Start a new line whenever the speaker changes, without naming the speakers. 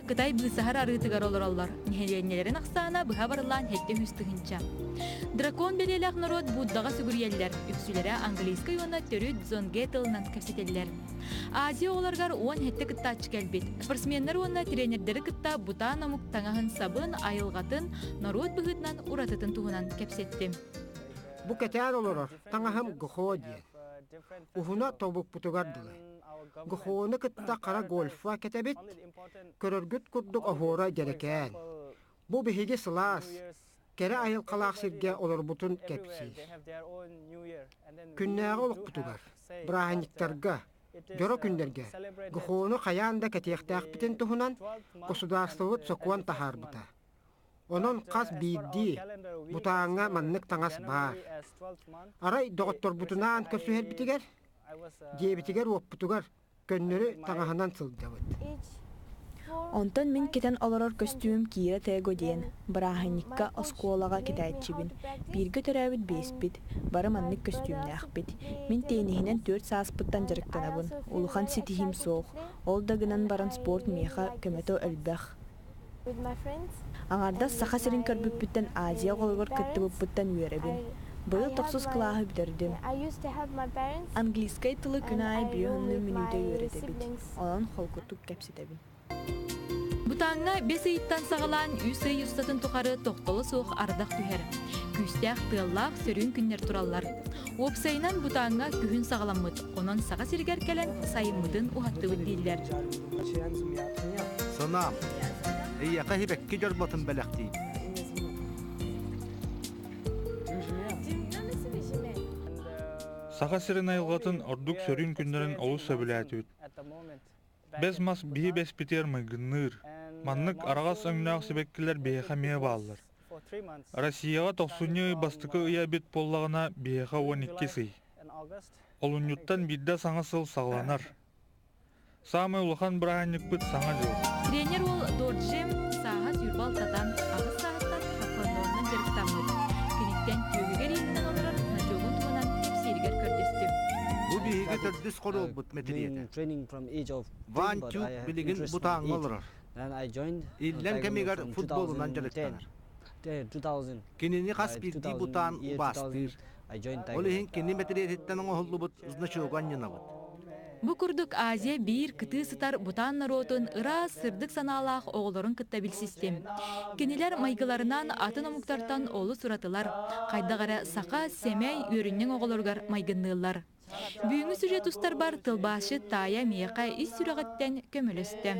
Кытай быысаһар арыытыгар олороллор. Нэһилиэнньэлэрин ахсаана быһа барыллаан 700 тыһыынча. Дракон бэлиэлээх норуот Буддаҕа сүгүрүйэллэр. Үксүлэрэ английскай уонна төрүт дзонге тылынан кэпсэтэллэр. Азия оҕолоругар 17 кыттааччы кэлбит. Спортсменнар уонна тренердэри кытта Бутан омук таҥаһын-сабын, айылҕатын, норуот быһыытынан уратытын туһунан кэпсэттим.
Бу кэтээн олорор таҥаһым гохоо диэн. Уһуна тобукпутугар дылы. Гохоону кытта хара гольфа кэтэбит, көрөргүт курдук оһуора дьэрэкээн. Бу биһиги сылаас, кэрэ айылҕалаах сиргэ олорбутун кэпсиир. Күннээҕи олохпутугар, бырааһынньыктарга, дьоро күннэргэ гохоону хайаан да кэтиэхтээхпитин туһунан государствобыт сокуон таһаарбыта. Онон хас биирдии бутааҥҥа маннык таҥас баар. Арай доҕотторбутунаан көрсүһэрбитигэр, дьиэбитигэр-уоппутугар көннөрү таҥаһынан сылдьабыт.
Онтон мин кэтэн олорор көстүүм Кира Tego диэн, бырааһынньыкка оскуолаҕа кэтээччибин. Бииргэ төрөөбүт биэспит, бары маннык көстүүмнээхпит. Мин тенниһинэн түөрт сааспыттан дьарыктанабын, улахан ситиһиим суох, ол да гынан баран спорт миэхэ көмөтө элбэх. Аҥардас Саха сирин көрбүппүттэн Азия оҕолоругар кыттыбыппыттан үөрэбин. Быйыл тохсус кылааһы бүтэрдим. Английскай тылы күн аайы биэс мүнүүтэ үөрэтэбит, онон холкутук кэпсэтэбин.
Бутааҥҥа бэс ыйыттан саҕалаан үс ый устатын тухары тохтоло суох ардах түһэр. Күүстээх тыаллаах сөрүүн күннэр тураллар. Уопсайынан Бутааҥҥа күһүн саҕаламмыт, онон Саха сиригэр кэлэн сайыммытын уһаттыбыт дииллэр.
Санаам, эйиэхэ сибэкки дьорботун бэлэхтиибин.
Саха сирин айылҕатын ордук сөрүүн күннэрин олус сөбүлээтибит. Бэс мас биһи бэспитигэр майгынныыр. Маннык араҕас өҥнөөх сибэккилэр биһиэхэ эмиэ бааллар. Россияҕа тохсунньу ый бастакы ыйа эбит буоллаҕына, биһиэхэ 12 ый. Олунньуттан биирдэ саҥа сыл саҕаланар. Саамай улахан бырааһынньыкпыт Саҥа дьыл.
Тренер уол Дорджи сааһа сүүрбэ алтатан, аҕыс сааһыттан тхэквондонан дьарыктаммыт. Киниттэн түөһүгэр ииннэн олорор значогун туһунан кэпсииригэр көрдөстүм.
Бу биһиги төрдүс хоруолбут мэтириэтэ. Ван Тюк билигин Бутааҥҥа олорор. Иллэҥ кэмигэр футболунан дьарыктанар. Кинини хас биирдии Бутаан убаастыыр. Ол иһин кини мэтириэтиттэн оҥоһуллубут значогу анньынабыт.
Бу курдук Азия биир кытыы сытар Бутан норуотун ыраас, сырдык санаалаах оҕолорун кытта билсистим. Кинилэр майгыларынан атын омуктартан олус уратылар, хайдах эрэ саха, сэмэй, үөрүнньэҥ оҕолоругар майгынныыллар. Бүгүҥҥү сюжет устарбар тылбаасчыт таайа миэхэ ис сүрэҕиттэн көмөлөстө.